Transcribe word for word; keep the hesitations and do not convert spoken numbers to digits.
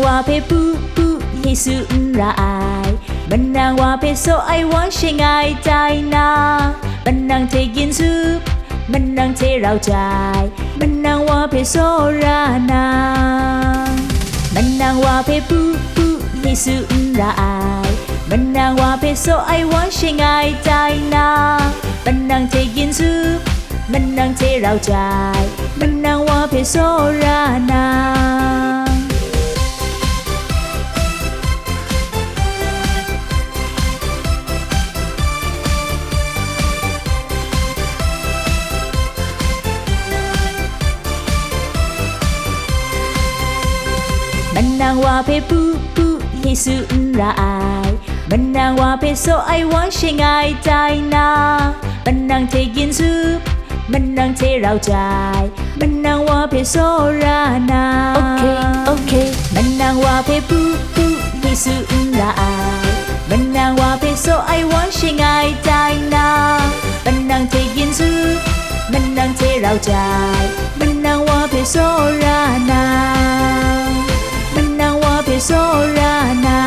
Wa hpe pu pu, Yesu n ra ai, manang wa hpe saw ai wa shangai tai na, manang hte gin zup, manang hte rau jai, manang wa hpe saw ra na. Manang wa hpe pu pu, Yesu n ra ai, manang wa hpe saw ai wa shangai tai na, manang hte gin zup, manang hte rau jai, manang wa hpe saw ra na. Manang wa hpe pu pu, Yesu n ra ai, manang wa hpe saw ai wa shangai tai na, manang hte gin zup, manang hte rau jai, manang wa hpe saw ra na. Okay, okay. Manang wa hpe pu pu, Yesu n ra ai, manang wa hpe saw ai wa shangai tai na, manang hte gin zup, manang hte rau jai, manang wa hpe saw ra na, manang wa hpe saw ra na.